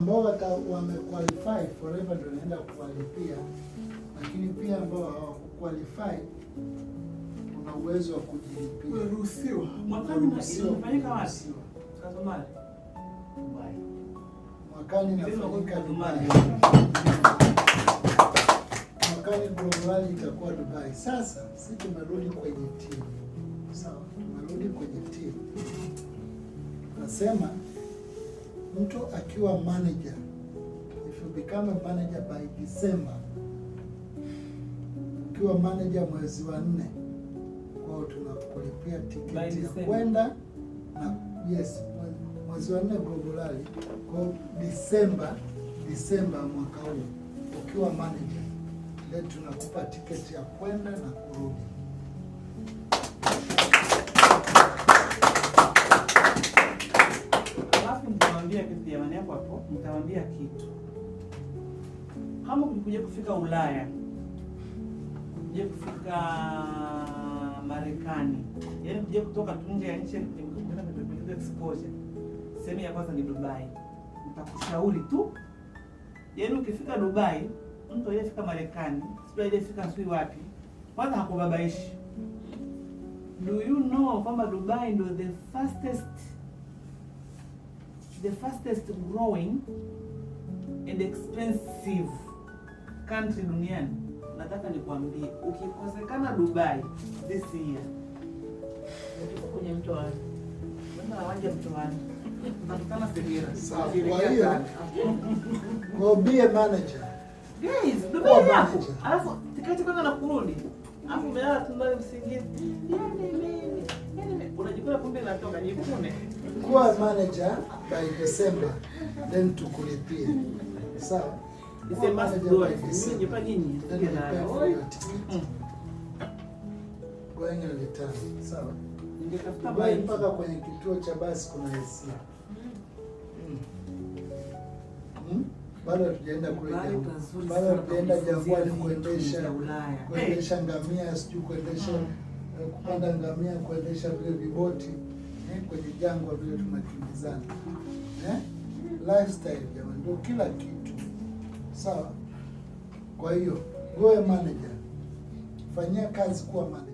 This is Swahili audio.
Ambao wamequalify, Forever ndio naenda kuwalipia, lakini pia ambao hawakuqualify una uwezo wa kujilipia. Unaruhusiwa. Mwakani Unaruhusiwa inafanyika wapi? Kuruhusiwa. Somali. Dubai. Mwakani inafanyika Dubai. Mwakani Global Rally itakuwa Dubai. Sasa si tumerudi kwenye timu, sawa? Tumerudi kwenye timu, tunasema mtu akiwa manager, if you become a manager by December, ukiwa manager mwezi wa nne, kwao tunakulipia By tiketi ya December. Kwenda na, yes, mwezi wa nne Global Rally. Kwa December, December mwaka huu ukiwa manager, then tunakupa tiketi ya kwenda na kurudi. Alafu nitawaambia kitu jamani, hapo hapo nitawaambia kitu. Kama ukikuja kufika Ulaya, kuja kufika Marekani, yaani kuja kutoka tu nje ya nchi kwenda kwenye exposure, sehemu ya kwanza ni Dubai. Nitakushauri tu, yaani ukifika Dubai, mtu aliyefika Marekani, sio aliyefika sijui wapi, kwanza hakubabaishi. Do you know kwamba Dubai ndio the fastest growing and expensive country duniani? Nataka nikwambie, ukikosekana Dubai this year, Kwenye mtoano. Mbona wanja mtoani, utakutana Segera. Sawa, kwa hiyo kwa be a manager. Guys, Kuwa Dubai yako. manager. Alafu tiketi kwanza na kurudi. Alafu umelala tu ndani usingizi. Yaani mimi, yaani mimi unajikuna kumbe inatoka jikune. Kuwa manager by December, then tukulipie. Sawa? It's Kuwa a must manager go. by Mimi December. nyepa nyinyi. Then we pay for your ticket. Going and return. Sawa? Ningetafuta Dubai bike. mpaka kwenye kituo cha basi kuna AC. Bado hatujaenda kule Dubai jangwa. pazuri Bado sana hatujaenda pa kujifunzia jangwani vitu kuendesha vya Ulaya. kuendesha ngamia, sijui kuendesha kupanda ngamia, kuendesha vile viboti kwenye jangwa vile tunakimbizana. Eh? Lifestyle jamani, ndio kila kitu. Sawa? Kwa hiyo go a manager. Fanyia kazi kuwa manager.